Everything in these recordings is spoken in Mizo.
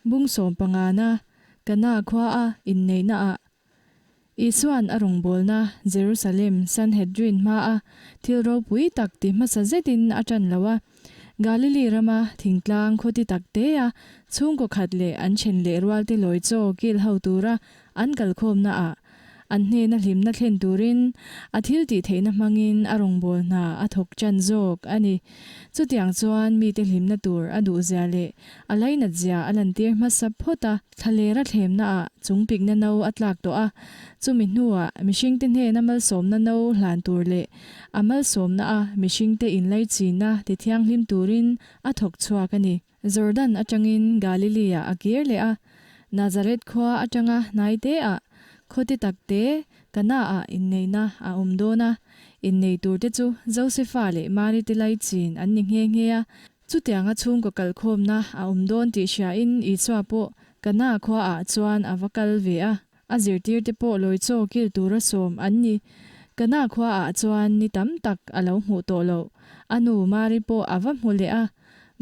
Bung sawmpangana Kana khua a inneihna ah Isua'n a rawngbawlna Jerusalem Sanhedrin hmaa thil ropui tak ti hmasa zetin a ṭan lo a. Galili rama thingtlang khawti taktea chhungkaw khat leh an ṭhen leh rualte lawi chaw kil ho tura an kalkhawmna ah An hnena hlimna thlen turin a thil tih theihna hmangin a rawngbâwl hna a thawk ṭan zawk a ni. Chutiang chuan mite hlimna tur a duhzia leh a lainatzia a lantir hmasa phawt a. Thlalera thlemnaah chungpikna no a tlak tawh a, chumi hnuah mihringte hnena malsawmna no hlan tur leh a malsawmna a mihringte inlaichinna tithianghlim turin a thawk chhuak a ni. Jordan atangin Galilee-ah a kir leh a, Nazareth khua atanga hnaite-ah khawti takte Kana-ah inneihna a awm dawn a, innei turte chu Josefa leh Mari te laichin an ni nghe nghe a. Chutianga chhungkaw kalkhawmna a awm dawn tih hriain Isua pawh Kana khuaah chuan a va kal ve a, a zirtirte pawh lawi chaw kil tura sawm an ni. Kana khuaah chuan ni tam tak a lo hmuh tawh loh. A nu Mari pawh a va hmu leh a,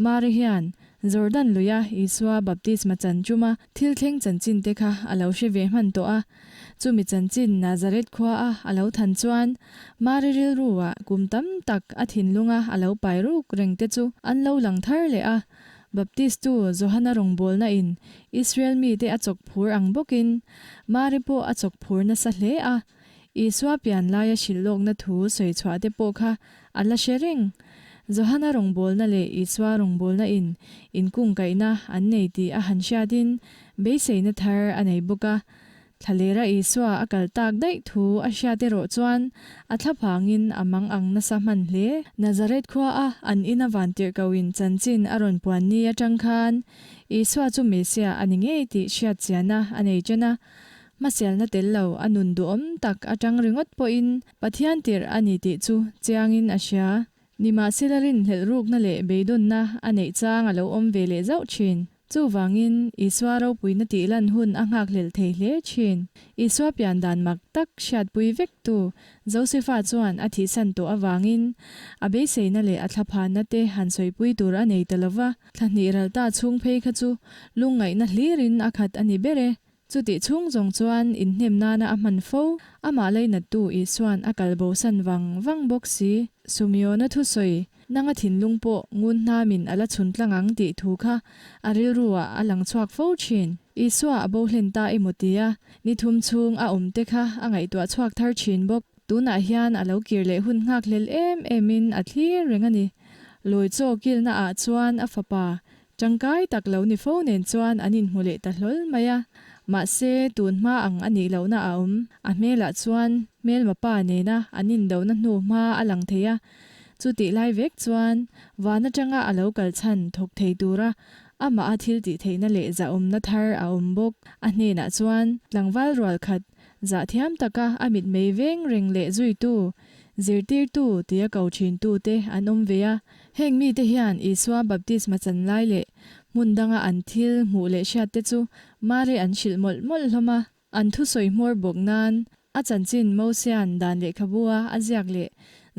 Mari hian Jordan luia Isua baptisma chan chuma thil thleng chanchin te kha a lo hre ve hman tawh a. Chumi chanchin Nazareth khuaa a lo than chuan Mari rilruah kum tam tak a thinlunga a lo pai ruk reng te chu an lo lang thar leh a. Baptistu Johana rawngbawlna in Israel mite a chawk phur ang bawkin Mari pawh a chawk phur nasa hle a. Isua pian laia hrilh lawkna thu sawi chhuah te pawh kha a la hre reng. Johana rawngbawlna leh Isua rawngbawlna in inkungkaihna an nei tih a han hriatin beiseina thar a nei bawk a. Thlalera Isua a kal tak daih thu a hriat erawh chuan a thlaphangin a mang ang nasa hman hle. Nazareth khua a an ina vantirhkohin chanchin a rawn puan ni atang khan Isua chu Messiah a ni ngei tih hriat chianna a nei chen a. Hmasialna tel lo a nun duhawm tak atang ringawt pawhin Pathian tirh a ni tih chu chiangin a hria. Nimahsela rinhlelh rukna leh beidawnna a neih chang a lo awm ve leh zauh thin. Chuvangin Isua ropuina tih lan hun a nghakhlelh thei hle thin. Isua pian dan mak tak hriatpui vektu Josefa chuan a thihsan tawh avangin a beiseina leh a thlaphanna te han sawipui tur a nei ta lova, thla hnih ral ta chhung phei kha chu lungngaihna hlirin a khat a ni ber e. Chutih chhung zawng chuan inhnem nana a hman fo, amah leinattu Isua'n a kal bosan vang vang bawk si. Sumiona thusawi, Nanga thinlung pawh ngun hnamin a la chhun tlang ang tih thu kha a rilruah a lang chhuak fo thin. Isua a bo hlen ta emaw tia ni thum chhung a awm te kha a ngaihtuah chhuak thar thin bawk. Tunah hian a lo kir leh hun nghak hlel em emin a thlir reng a ni. Lawi chaw kilna ah chuan a fapa Tangkai tak lo ni fo nen chuan an inhmu leh ta hlawl mai a. Mahse, tun hma ang a nih lohna a awm. A hmelah chuan hmelma pa nena an indohna hnu hma a lang thei a. Chutih lai vek chuan van atanga a lo kal chhan thawk thei tura amah a thil tih theihna leh zahawmna thar a awm bawk. A hnenah chuan tlangval rual khat zahthiam taka a mitmei veng reng leh zuitu, zirtirtu tia ko thintu te an awm ve a. Heng mite hian Isua baptisma chan lai leh hmun danga an thil hmuh leh hriat te chu Mari an hrilh mawlh mawlh hlawm a. An thusawi hmawr bawk nan a chanchin Mosia'n dan lehkhabua a ziak leh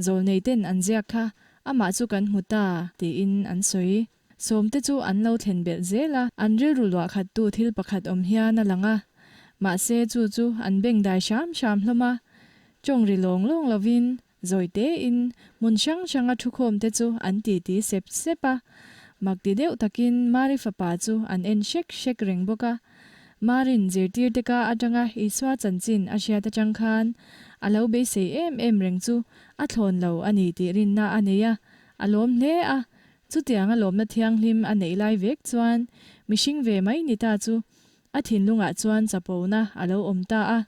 zawlneite'n an ziak kha amah chu kan hmu ta tiin an sawi. Sawmte chu an lo thlen belh zel a, an rilru luah khattu thil pakhat awm hian a lang a. Mahse chu chu an bengdai hram hram hlawm a, tawng ri lawng lawng lovin Zawi tein hmun hrang hranga thukhawmte chu an titi sep sep a, mak ti deuh takin Mari fapa chu an en hrek hrek reng bawk a. Marin zirtirte ka atanga Isua chanchin a hriat atang khan a lo beisei em em reng chu a thlawn lo a ni tih rinna a nei a, a lawm hle a. Chutianga lawmna thianghlim a neih lai vek chuan mihring ve mai ni ta chu a thinlungah chuan chapona a lo awm ta a.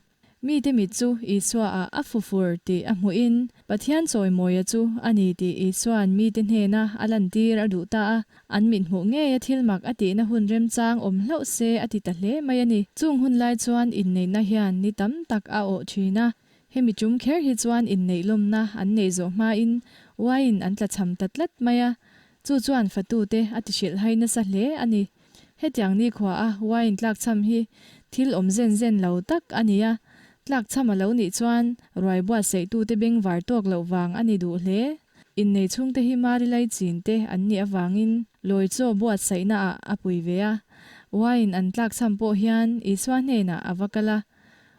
Mite mit chu Isua-ah a fufur tih a hmuhin, Pathian chawimawia chu a ni tih Isua'n mite hnena a lantir a duh ta a, an mit hmuh ngeia thil mak a tihna hun remchang awm hlauh se a ti ta hle mai a ni. Chung hun lai chuan inneihna hian ni tam tak a awh thin a, hemi tum kher hi chuan inneih lawmna an neih zawh hmain wine an tlachham ta tlat mai a, chu chuan fatute a ti hrilhhai nasa hle a ni. Hetiang nikhua a wine tlakchham hi thil awm zen zen lo tak a ni a, tlakchham a lo nih chuan ruai buatsaihtute bengvar tawk loh vang a ni duh hle. Innei chhungte hi Mari lai chin te an nih avangin lawi chaw buatsaihna ah a pui ve a. Uain an tlakchham pawh hian Isua hnenah a va kal a,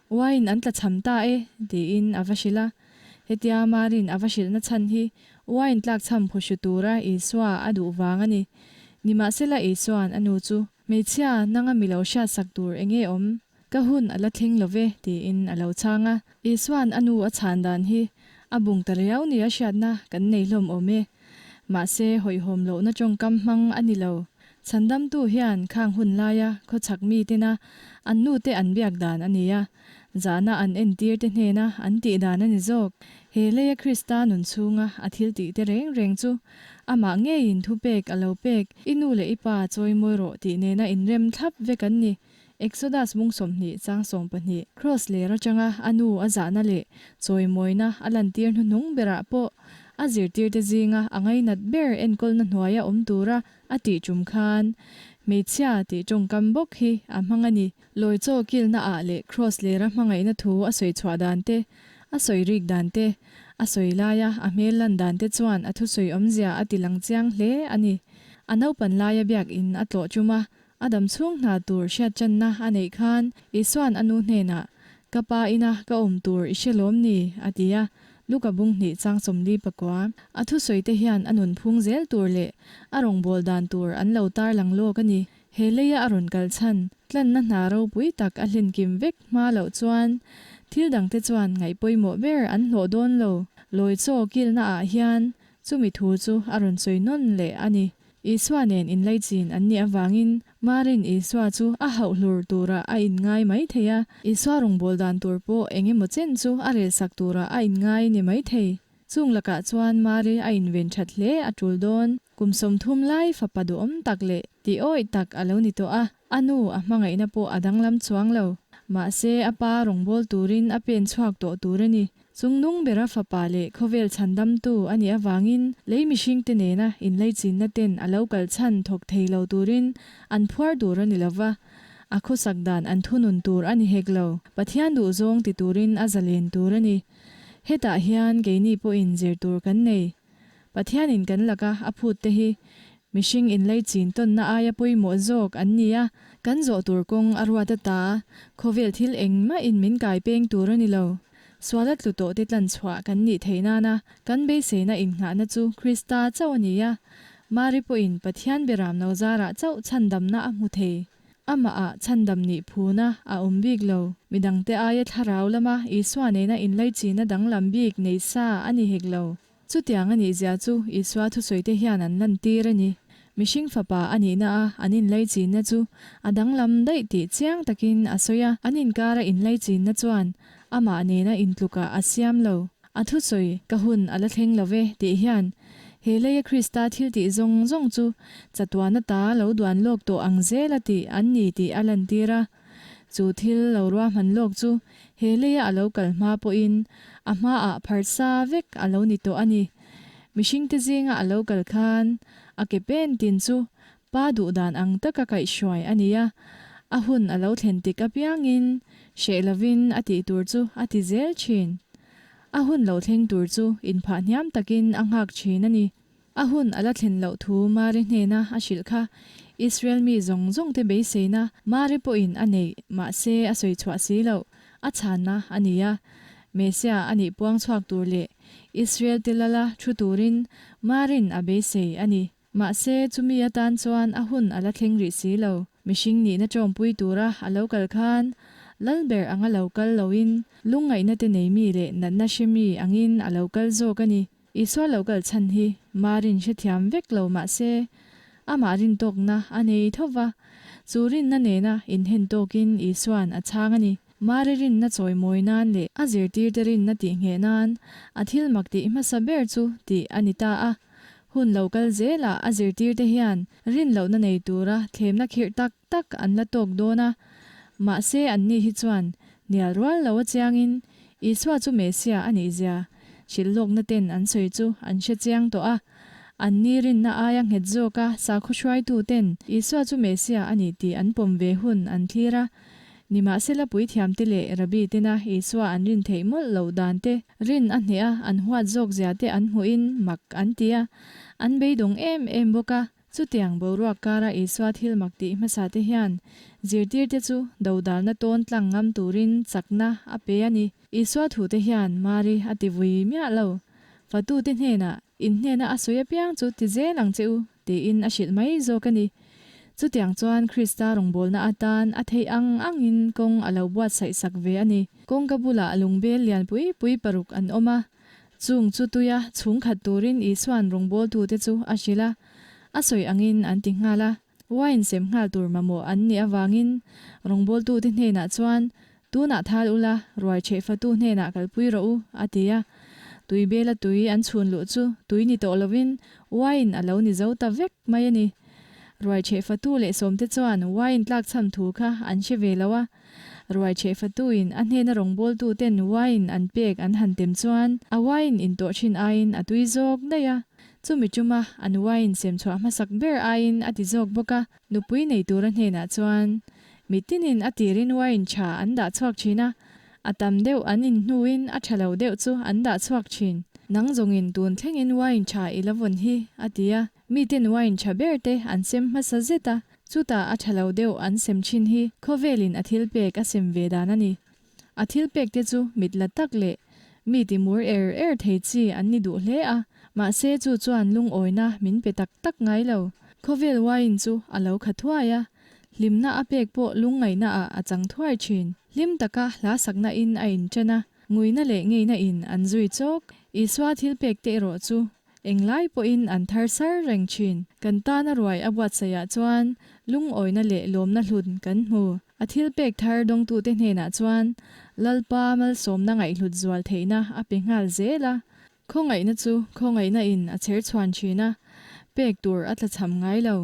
Uain an tlachham ta e, tiin a va hrilh a. Hetia Marin a va hrilhna chhan hi uain tlakchham phuhru tura Isua a duh vang a ni. Nimahsela Isua'n a nu chu, Hmeichhia, nanga mi lo hriatsak tur enge awm? Ka hun a la thleng lo ve, tiin a lo chhang a. Isua'n a nu a chhan dan hi a bung ta riau nia hriatna kan nei hlawm awm e. Mahse hawihhawm lohna tawngkam hmang a ni lo. Chhandamtu hian khang hun laia khawchhak mitena an nute an biak dan a ni a, zahna an entir te hnena an tih dan a ni zawk. He leia Krista nun chhunga a thil tih te reng reng chu amah ngeiin thupek a lo pek, I nu leh i pa chawimawi rawh tih nena inrem thlap vek an ni. Exodus mung 20 chang 12, Kraws ler atanga a nu a zahna leh chawimawina a lantir hnuhnung berah pawh a zirtirte zinga a ngainat ber enkawlna hnuaia awm tura a tih tum khan hmeichhia tih tawngkam bawk hi a hmang a ni. Lawi chaw kilna ah leh Kraws lera hmangaihna thu a sawi chhuah dan te, a sawi rik dan te, a sawi laia a hmel lan dan te chuan a thusawi awmzia a ti lang chiang hle a ni. A naupan laia biakin a tlawh tum a, A dam chhung hna tur hriatchanna a neih khan Isua'n a nu hnenah, Ka pa ina ka awm tur i hre lawm ni? a ti a, Luka bung hnih chang 44. A thusawi te hian a nun phung zel tur leh a rawngbâwl dan tur an lo tarlang lawk a ni. He leia a rawn kal chhan, tlanna hna ropui tak a hlinkim vek hma loh chuan thil dangte chuan ngaih pawimawh ber an hlawh dawn lo. Lawi chaw kilna ah hian chumi thu chu a rawn sawi nawn leh a ni. Isua nen inlaichin an nih avangin Marin Isua chu a hauh hlur turah a inngai mai thei a, Isua rawngbâwl dan tur pawh eng emaw chen chu a relsak turah a inngai ni mai thei. Chung lakah chuan Mari a inven that hle a tul dawn. Kum 30 lai fapa duhawm tak leh tih awih tak a lo ni tawh a, a nu a hmangaihna pawh a danglam chuang lo. Mahse a pa rawngbâwl turin a pen chhuak tawh tur a ni. Chungnung bera fapa leh khawvel chhandamtu a nih avangin lei mihringte nena inleichinna ten a lo kal chhan thawk thei lo turin an phuar tur a ni lo va, a khawsak dan an thunun tur a ni hek lo. Pathian duhzawng ti turin a zalen tur a ni. Hetah hian keini pawhin zir tur kan nei. Pathianin kan laka a phut te hi mihring inleichin tawnna aia pawimawh zawk an ni a, kan zawh tur kawng a ruat ata khawvel thil engmahin min kai peng tur a ni lo. Suala tlu tawh te tlan chhuah kan nih theih nana kan beiseina innghahna chu Krista chauh a ni a, Mari pawhin Pathian beram lo zarah chauh chhandamna a hmu thei. Amahah chhandam nih phuna a awm bik lo. Midangte aia thlarau lama Isua nena inlaichina danglam bik nei sa a ni hek lo. Chutiang a nih zia chu Isua thusawite hian an lantir a ni. Mihring fapa a nihna a an inlaichinna chu a danglam daih tih chiang takin a sawi a. An inkara inlaichinna chuan amah nena intlukah a siam lo. A thusawi, Ka hun a la thleng lo ve, tih hian he leia Krista thiltih zawng zawng chu chatuan ata lo duan lawk tawh ang zel a tih an ni tih a lantir a. Chu thil lo ruahman lawk chu he leia a lo kal hma pawhin a hmaah pharsa vek a lo ni tawh a ni. Mihringte zinga a lo kal khan a ke pen tin chu Pa duh dan ang taka kaihhruai a ni a, a hun a lo thlen tik apiangin hreh lovin a tih tur chu a ti zel thin. A hun lo thleng tur chu inphah hniam takin a nghak thin a ni. A hun a la thlen loh thu Mari hnena a hrilh kha Israel mi zawng zawngte beiseina Mari pawhin a neih mahse a sawi chhuah si loh a chhanna a ni a. Mesia a nih puang chhuak tur leh Israel te lala thu turin Marin a beisei a ni. Mahse chumi atan chuan a hun a la thleng rih si lo. Mihring nihna tawngpui tura a lo kal khan Lalber anga lo kal loin lungngaihna te nei mi leh natna hre mi angin a lo kal zawk a ni. Isua lo kal chhan hi Marin hrethiam vek lo mahse amah rintawkna a nei tho va, chu rinna nena inhen tawkin Isua'n a chhang a ni. Mari rinna chawimawi nan leh a zirtirte rinna tihngheh nan a thil mak tih hmasa ber chu tih a ni ta a. Hun lo kal zelah a zirtirte hian rin lohna nei tura thlemna khirh tak tak an la tawk dawn a. Mahse anni hi chuan hnial rual lo a chiangin Isua chu Mesia a nih zia hrilh lawkna ten an sawi chu an hre chiang tawh a. Anni rinna aia nghet zawka sakhaw hruaitu ten Isua chu Mesia a ni tih an pawm ve hun an thlir a. Nimahsela puithiamte leh Rabbi tena Isua an rin theih mawlh loh dan te, Rin a hneh a, an huat zawk zia te an hmuhin mak an ti a, an beidawng em em bawk a. Chutiang boruak kara Isua thil mak tih hmasate hian zirtirte chu dodalna tawn tlang ngam turin chakna a pe a ni. Isua thute hian Mari a tivui miah lo. Fatute hnenah, In hnena a sawi apiang chu ti zel ang che u, tiin a hrilh mai zawk a ni. Chutiang chuan Krista rawngbawlna atan a theih ang angin kawng a lo buatsaih sak ve a ni. Kawngka bulah lungbel lian pui pui paruk an awm a, chung chu tuia chhungkhat turin Isua'n rawngbawltute chu a hrilh a, a sawi angin an ti nghal a. Wine sem nghal tur mamawh an nih avangin rawngbawltute hnenah chuan, Tunah thal ula, ruai chheh fatu hnenah kalpui rawh u, a ti a. Tui bela tui an chhun luh chu tui ni tawh lovin wine a lo ni zo ta vek mai a ni. Ruai chheh fatu leh sawmte chuan wine tlakchham thu kha an hre ve lo a. Ruai chheh fatuin a hnena rawngbawltuten wine an pek an han tem chuan a wine intawh thin aiin a tui zawk daih a. Chumi tuma an wine sem chhuah hmasak ber aiin a ti zawk bawk a. Nupui nei tura hnenah chuan mitinin a tirin wine tha an dah chhuak thin a, a tam deuh an in hnuin a tha lo deuh chu an dah chhuak thin. Nang zawngin tun thlengin wine tha i la vawn hi, a ti a. Miten wine tha ber te an sem hmasa zet a, chutah a tha lo deuh an sem thin hi khawvelin a thil pek a sem ve dan a ni. A thil pek te chu mit la tak leh mi ti mur er er thei chi an ni duh hle a, mahse chu chuan lungawina min pe tak tak ngai lo. Khawvel wine chu a lo kha thuai a, hlimna a pek pawh lungngaihna ah a chang thuai thin. Hlim taka hla sakna in a inṭan a, nguina leh ngeina in an zui chawk. Isua thil pek te erawh chu Englai pawhin an thar sar reng thin. Kan tana ruai a buatsaihah chuan lungawina leh lawmna hlut kan hmu. A thilpek thar dawngtute hnenah chuan Lalpa malsawmna ngaihhlut zual theihna a pe nghal zel a. Khawngaihna chu khawngaihna in a chher chhuan thin a, pek tur a tlachham ngai lo.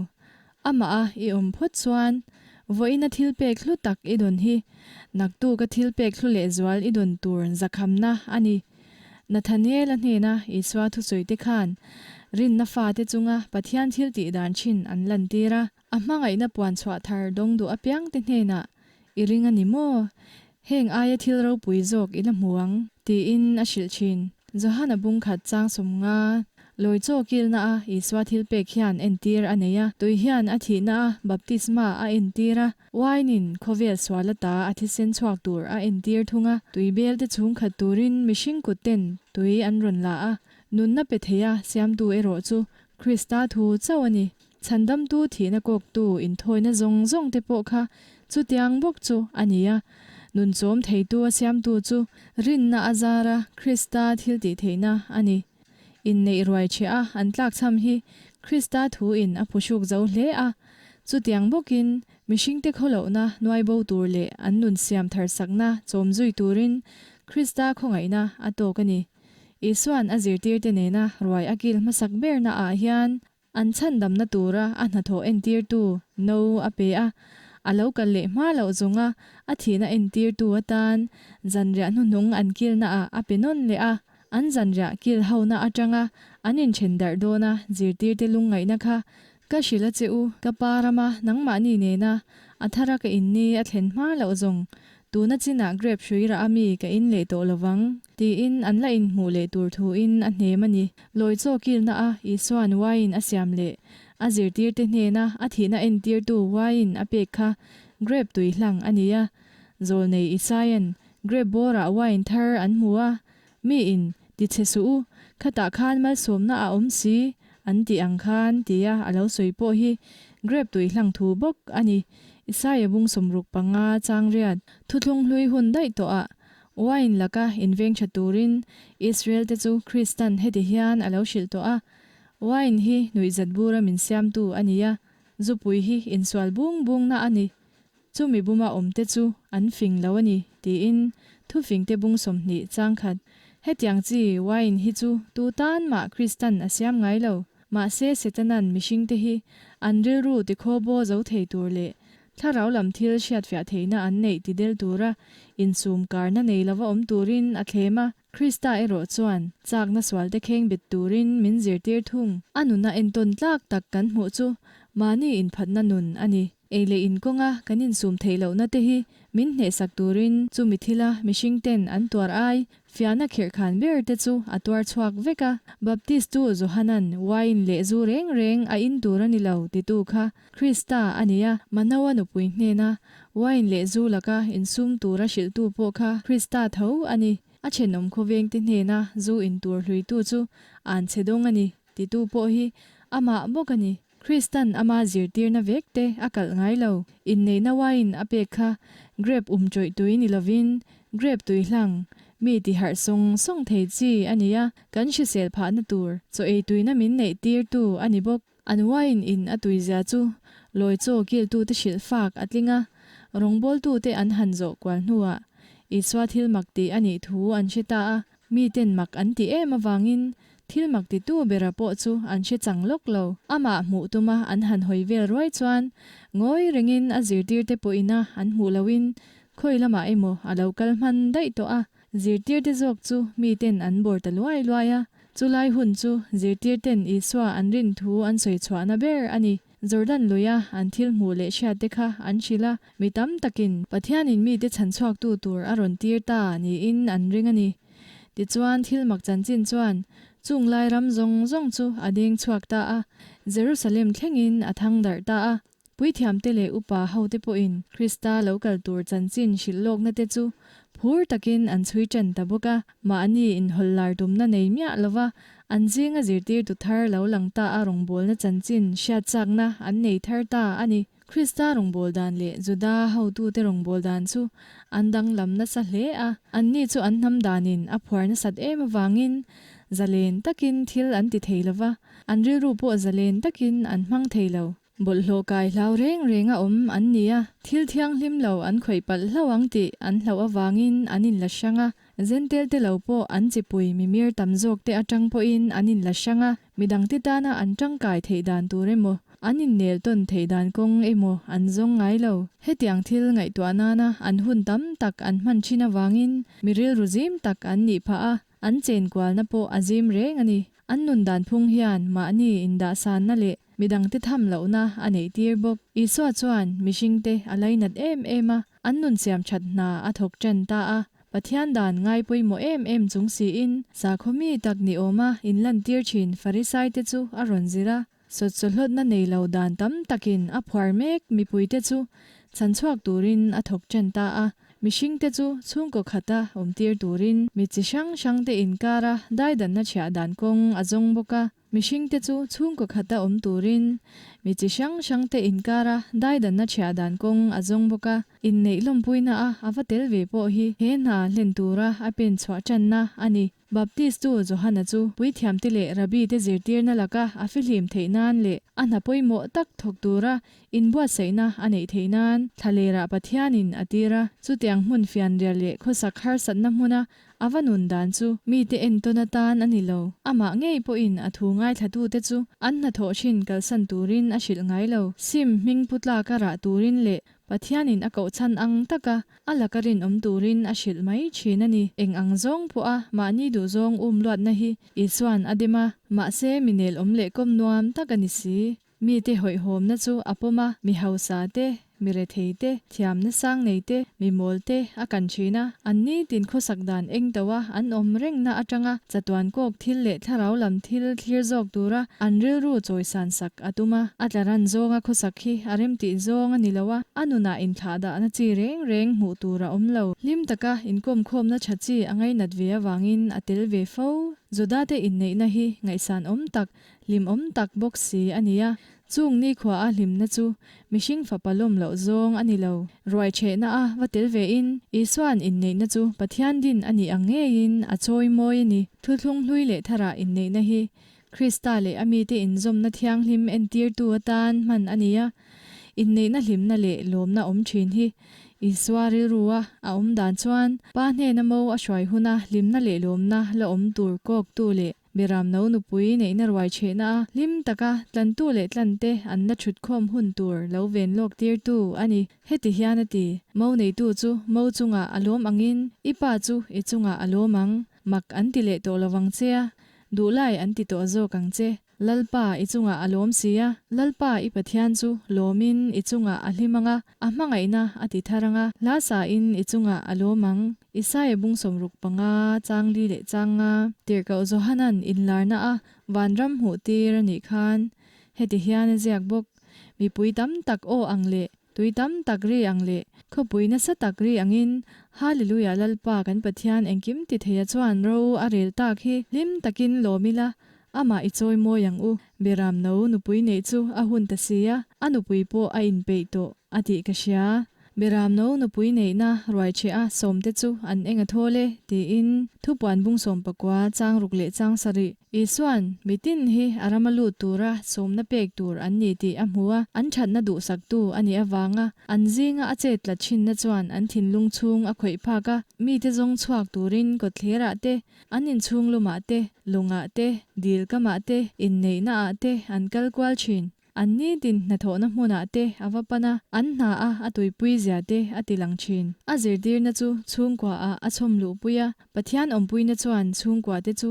Amah a i awm phawt chuan vawiina thilpek hlu tak i dawn hi naktuk a thilpek hlu lehzual i dawn tur zakhamna a ni. Nathaniel-a hnena Isua thusawite khan rinna fate chunga Pathian thil tih dan thin an lantir a, a hmangaihna puan chhuah thar dawng duh apiangte hnenah, I ring a ni maw? Heng aia thil ropui zawk i la hmu ang, tiin a hrilh thin. Johana bung khat chang 50, Lawi chaw kilna a Isua thil pek hian entir a nei a, tui hian a thihna a baptisma a entir a, wine in khawvel sual ata a thisen chhuak tur a entir thung a, tui bel te chhung khat turin mihring kut ten tui an rawn la a, nunna pe thei a siamtu erawh chu Krista thu chauh a ni. Chhandamtu thihna kawktu inthawina zawng zawng te pawh kha chutiang bawk chu a ni a, nunchawm theitu a siamtu chu rinna a zara Krista thiltihtheihna a ni. Inneih ruai chhe a an tlakchham hi Krista thuin a phuhruk zo hle a, chutiang bawkin mihringte khawlohna nuaibo tur leh an nun siam tharsakna chawm zui turin Krista khawngaihna a tawk a ni. Isua'n a zirtirte nena ruai a kil hmasak berna ah hian An chhandamna tura a hnathawh entirtu no a pe a, a lo kal leh hma loh zawnga a thihna entirtu atan zanriah hnuhnung an kilnaah a pe nawn leh a. An zanriah kil hona atanga an inthen darh dawna zirtirte lungngaihna kha ka hrilh a che u, ka pa rama nangmahni nena a thara ka inni a thlen hma loh zawng Tuna chinah grape hrui rah a mi ka in leh tawh lovang, tiin an la inhmuh leh tur thuin a hnem a ni. Lawi chaw kilna a Isua'n wine a siam leh a zirtirte hnena a thihna entirtu wine a pek kha grape tui hlang a ni a. Zawlnei Isaia'n grape bawrah wine thar an hmu a, mi in ti chhe suh u, khatah khan malsawmna a awm si an tih ang khan tia a lo sawi pawh hi grape tui hlang thu bawk a ni. Isaia bung 65 chang riat thuthlung hlui hun daih tawhah wine laka inveng tha turin Israel te chu Kristan heti hian a lo hrilh tawh a, Wine hi nuihzat bura min siamtu a ni a, zupui hi insual bung bungna a ni. Chumi buma awmte chu an fing lo a ni, tiin thufingte bung 20 chang khat. Hetiang chi wine hi chu tu tan mah Kristan a siam ngai lo. Mahse Setanan mihringte hi an rilru tikhaw baw zo thei tur leh thlarau lam thil hriatfiah theihna an neih ti del tura insum karna nei lova awm turin a thlem a. Krista erawh chuan chakna sualte kheng bet turin min zirtir thung. A nuna entawn tlak tak kan hmuh chu. Mahni inphatna nun a ni. Ei leh in kawnga kan insum theih lohna te hi min hnehsak turin chumi thila mihringten an tuar ai fiahna khirhkhan ber te chu a tuar chhuak vek a. Baptistu Johanan uain leh zu reng reng a in tur a ni lo titu kha Krista a ni a. Manoa nupui hnena uain leh zu laka insum tura hrilhtu pawh kha Krista tho a ni. A thenawm khawvengte hnena zu in tur hluitu chu ânchhe dawng a ni titu pawh hi amah bawk a ni. Kristan ama zirtirna vek te a kalh ngai lo. Inneihna uain a pek kha grep um chawih tui ni lovin grep tui hlang, mi ti harh sawng sawng thei chi a ni a, kan hrisel phahna tur chaw ei tuina min neih tirtu a ni bawk. An uain in a tuizia chu lawi chaw kiltute hrilh fak a tling a, rawngbawltute an han zawh kual hnuah Isua thil mak tih a nih thu an hre ta a. Miten mak an ti em avangin thil mak titu bera pawh chu an hre chang lawk lo. Amah hmuh tuma an han hawi vel ruai chuan ngawi rengin a zirtirte pawhina an hmuh lohin khawi lamah emaw a lo kal hman daih tawh a. Zirtirte zawk chu miten an bawr ta luai luai a. Chulai hun chu zirtirten Isua an rin thu an sawi chhuahna ber a ni. Jordan luia an thil hmuh leh hriatte kha an hrilh a, mi tam takin Pathianin mite chhanchhuaktu tur a rawn tir ta niin an ring a ni. Tichuan thil mak chanchin chuan chung lai ram zawng zawng chu a deng chhuak ta a, Jerusalem thlengin a thang darh ta a. Puithiamte leh upa hote pawhin Krista lo kal tur chanchin hrilh lawkna te chu phur takin an chhui ṭan ta bawk a, mahni inhawlh lar tumna nei miah lova An zinga zirtirtu thar lo lang ta a rawngbawlna chanchin hriat chakna an nei thar ta a ni. Krista rawngbâwl dan leh Juda hotute rawngbâwl dan chu an danglam nasa hle a. Anni chu an hnam danin a phuar nasat em avangin zalen takin thil an ti thei lo va, an rilru pawh zalen takin an hmang thei lo. Bawlhhlawh kai hlau reng renga awm an ni a, thil thianghlim lo an khawih palh hlauh ang tih an hlauh avangin an inla hrang a, Zentel te lo pawh an chipui mimir tam zawk te atang pawhin an inla hrang a, midangte tana an tangkai theih dan tur emaw, an innel tawn theih dan kawng emaw an zawng ngai lo. Hetiang thil ngaihtuah nana an hun tam tak an hman thin avangin mi rilru zim tak an nih phah a, an chenkualna pawh a zim reng a ni. An nun dan phung hian mahni indahsanna leh midangte tham lohna a neih tir bawk. Isua chuan mihringte a lainat em em a, an nun siam that hna a thawk tan ta a. Pathian dan ngai pawimawh em em chung siin sakhaw mi tak ni awma inlantir thin Farisaite chu a rawn zir a. Sawtchawhlawtna nei lo dan tam takin a phuar mek mipuite chu chhanchhuak turin a thawk tan ta a. Mihringte chu chhungkaw khata awmtir turin mi chi hrang hrangte inkara daidanna chhiah dan kawng a zawng bawk a. Mihringte chu chhungkaw khata awm turin mi chi hrang hrangte inkara daidanna chhiah dan kawng a zawng bawk a. Inneih lawmpuina a a va tel ve pawh hi he hna hlen tura a pen chhuah tanna a ni. Baptistu Johana chu puithiamte leh rabbi-te zirtirna laka a fihlim theih nan leh a hna pawimawh tak thawk tura inbuatsaihna a neih theih nan thlalerah Pathianin a tir a. Chutiang hmun fianrial leh khawsak harsatna hmuna a va nun dan chu mite entawn atan a ni lo. Amah ngei pawhin a thu ngaithlatute chu an hnathawh thin kalsan turin a hrilh ngai lo. Sim hming pu tlaka rah turin leh Pathianin a koh chhan ang taka a laka rinawm turin a hrilh mai thin a ni. Eng ang zawng pawha mahni duhzawng um luatna hi Isua'n a dem a, mahse mi nelawm leh kawm nuam tak a ni si. Mite hawihhawmna chu a pawm a, mi hausa te, mi rethei te, thiamna sang nei te, mi mawl te a kan thin a. An nitin khawsak dan eng toa an awm rengna atanga chatuan kawk thil leh thlarau lam thil thlir zawk tura an rilru chawisan sak a tum a. A tla ran zawnga khawsak hi a remtih zawng a ni lo a, a nunah inthlahdahna chi reng reng hmuh tur a awm lo. Hlim taka inkawmkhawmna tha chi a ngainat ve avangin a tel ve fo. Judate inneihna hi ngaihsan awm tak, hlimawm tak bawk si a ni a. Chung nikhua a hlimna chu mihring fapa lawm loh zawng a ni lo. Ruai chhehna a va tel ve in, Isua'n inneihna chu Pathian din a nih ang ngeiin a chawi mawi a ni. Thuthlung hlui leh tharah inneihna hi Krista leh a mite inzawmna thianghlim entirtu atan hman a ni a. Inneihna hlimna leh lawmna awm thin hi Isua rilrua a awm dan chuan Pa hnena mo a hruai huna hlimna leh lawmna la awm tur kawktu leh Beram no nupui neihna ruai chhehna a hlim taka tlantu leh tlante an la thutkhawm hun tur lo ven lawk tirtu a ni. Heti hian a ti, Mo neitu chu mo chungah a lawm angin i pa chu i chungah a lawm ang. Mak an ti leh tawh lovang che a, duhlai an ti tawh zawk ang che. Lalpa i chungah a lawm si a, Lalpa i Pathian chu lawmin i chungah a hlim ang a, a hmangaihna a ti thar ang a, hla sain i chungah a lawm ang. Isaia bung 65 chang li leh chang nga. Tirhkoh Johana'n inlarna a vanram hmuh tir a nih khan heti hian a ziak bawk, Mipui tam tak aw ang leh tui tam tak ri ang leh khawpui nasa tak ri angin Hallelujah Lalpa kan Pathian engkim ti theia chuan ro a rel tak hi hlim takin lawm ila amah i chawi mawi ang u. Beram no nupui neih chu a hun ta si a, a nupui pawh a inpeih tawh a tih ka hria. Beram no nupui neihna ruaichhe a sawmte chu an eng a thawl e, tiin thupuan bung 19 chang ruk leh chang sarih. Isua'n mitin hi a rama lut tura sawmna pek tur an ni tih a hmu a, an thatna duhsaktu a nih avanga an zinga a chet tlat thinna chuan an thinlung chhung a khawih phak a, mite zawng chhuak turin kawtthlerah te, an inchhung lumah te, lungah te, dil kamah te, inneihnaah te an kal kual thin. An nitin hnathawhna hmunah te a va pan a, an hna a a tuipui zia te a ti lang thin. A zirtirna chu chhungkua ah a chhawm luhpui a, Pathian awmpuina chuan chhungkua te chu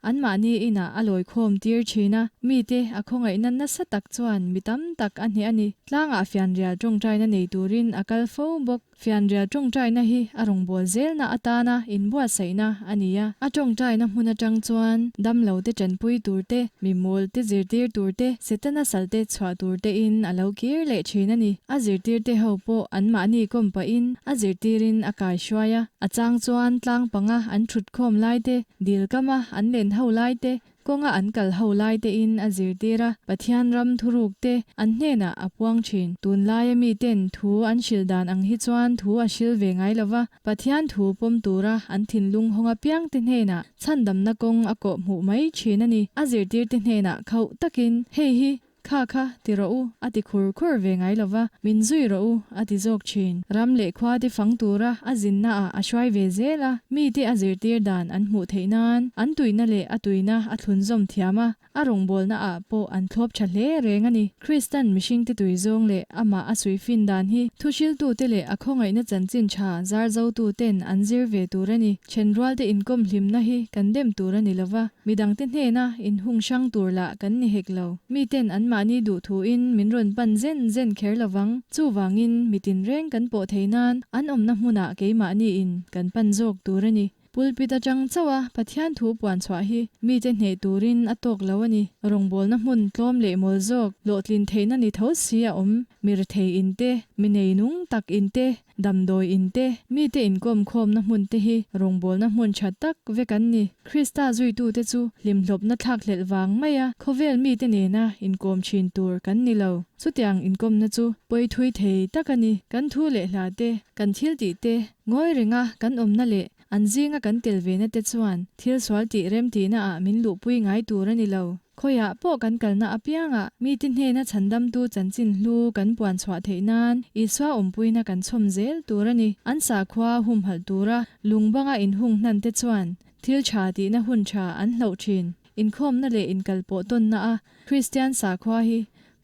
anmahni inah a lawikhawm tir thin a, mite a khawngaihna nasa tak chuan mi tam tak a hneh a ni. Tlangah fianrial tawngtaina nei turin a kal fo bawk. Fianrial tawngtaina hi a rawngbâwl zêlna atâna inbuatsaihna a ni a. A tawngtaina hmun aṭang chuan damlote ṭanpui tûr te, mi mâwlte zirtîr tûr te, Setana salte chhuah tûr tein a lo kîr leh ṭhîn a ni. A zirtîrte ho pawh anmahni kawm pahin a zirtîrin a kaihruai a. A châng chuan tlâng panga an ṭhut khâwm lai te, dîl kama an len ho lai te, Kawnga an kal ho lai tein a zirtir a, Pathian ram thuruk te an hnenah a puang thin. Tunlaia miten thu an hril dan ang hi chuan thu a hril ve ngai lova, Pathian thu pawm tura an thinlung hawng apiangte hnenah chhandamna kawng a kawh hmuh mai thin a ni. A zirtirte hnenah khauh takin, Hei hi Kha kha, ti rawh u, a ti khur khur ve ngai lo va, min zui rawh u, a ti zawk thin. Ram leh khua te fang tura a zinnaah a hruai ve zel a, mite a zirtir dan an hmuh theih nan an tuina leh a tuina a thlunzawm thiam a, a rawngbawlnaah pawh an thlawp tha hle reng a ni. Kristan mihringte tui zawng leh amah a suihfin dan hi thuhriltute leh a khawngaihna chanchin tha zarzotu ten an zir ve tur a ni. Thenrualte inkawm hlimna hi kan dem tur a ni lo va, midangte hnena inhung hrang tur lah kan ni hek lo. Miten anmahni duh thuin min rawn pan zen zen kher lo vang. Chuvangin mi tinreng kan pawh thei nan an awmna hmunah keimahniin kan pan zawk tur a ni. Pulpit atang chauh a Pathian thu puan chhuah hi mite hneh turin a tawk lo a ni. Rawngbawlna hmun tlawm leh mawl zawk hlawhtlin theihna ni tho si a awm. Mi rethei in te, mi neinung tak in te, Damdawi in te, mite inkawm khawmna hmun te hi rawngbawlna hmun tha tak vek an ni. Krista zuitute chu hlimhlawpna thlakhlelh vang maia khawvel mite nena inkawm thin tur kan ni lo. Chutiang inkawmna chu pawi thui thei tak a ni. Kan thu leh hla te, kan thil tih te, ngawi renga kan awmna leh an zinga kan tel vena te chuan thil sual tih remtihna ah min luhpui ngai tur a ni lo. Khawiah pawh kan kalna apiangah mite hnena chhandamtu chanchin hlu kan puan chhuah theih nan Isua awmpuina kan chhawm zel tur a ni. An sakhua humhalh tura lung banga inhung hnan te chuan thil tha tihna hun tha an hloh thin. Inkhawmna leh inkalpawh tawnna a Kristian sakhua hi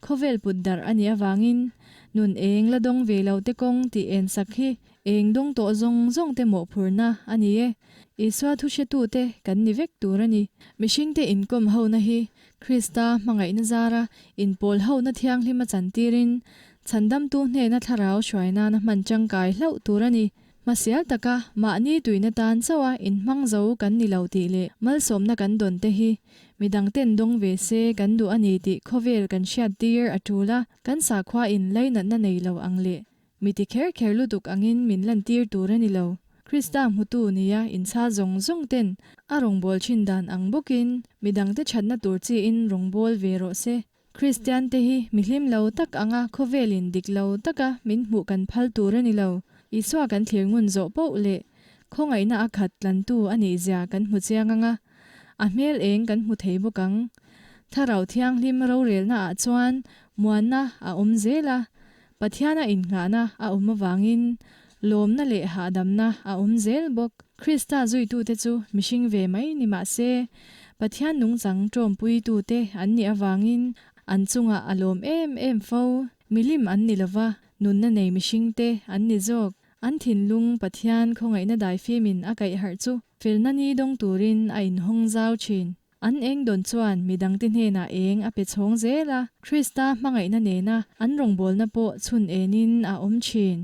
khawvel put darh a nih avangin nun eng la dawng ve lo te kawng tih en sak hi eng dawng tawh zawng zawng te mawhphurhna a ni e. Isua thu hretute kan ni vek tur a ni. Mihringte inkawm hona hi Krista hmangaihna zara inpawl hona thianghlim a chantirin chhandamtu hnena thlarau hruai nana hman tangkai hlauh tur a ni. Hmasial taka mahni tuina tan chauha inhmang zo kan ni lo tih leh malsawmna kan dawn te hi midangten dawng ve se kan duh a ni tih khawvel kan hriattir a tul a, kan sakhua in lainatna nei lo ang leh Mi ti kher kher lutuk angin min lantir tur a ni lo. Krista hmutu nia inchhal zawng zawng ten a rawngbâwl thin dan ang bawkin mi dangte thatna tur chiin rawngbâwl ve rawh se. Kristian te hi mi hlim lo tak anga khawvelin dik lo taka min hmuh kan phal tur a ni lo. Isua kan thlir ngun zawh poh leh khawngaihna a khat tlantu a nih zia kan hmu chiang anga a hmel eng kan hmu thei bawk ang. Thlarau Thianghlim rorelna ah chuan muanna a awm zel a, Pathiana innghahna a awm avangin lawmna leh hahdamna a awm zel bawk. Krista zuitute chu mihring ve mai ni mah se, Pathian nungchang ṭawmpuitute an nih avangin an chungah a lawm em em fo. Milim an ni lova, nunna nei mihringte an ni zawk. An thinlung Pathian khawngaihna daifimin a kaih harh chu felna ni dawng turin a inhawng zau ṭhin. An êng dawn chuan mi dangte hnênah êng a pe chhâwng zêl a, Krista hmangaihna nêna an rawngbâwlna pawh chhun ênin a awm thîn.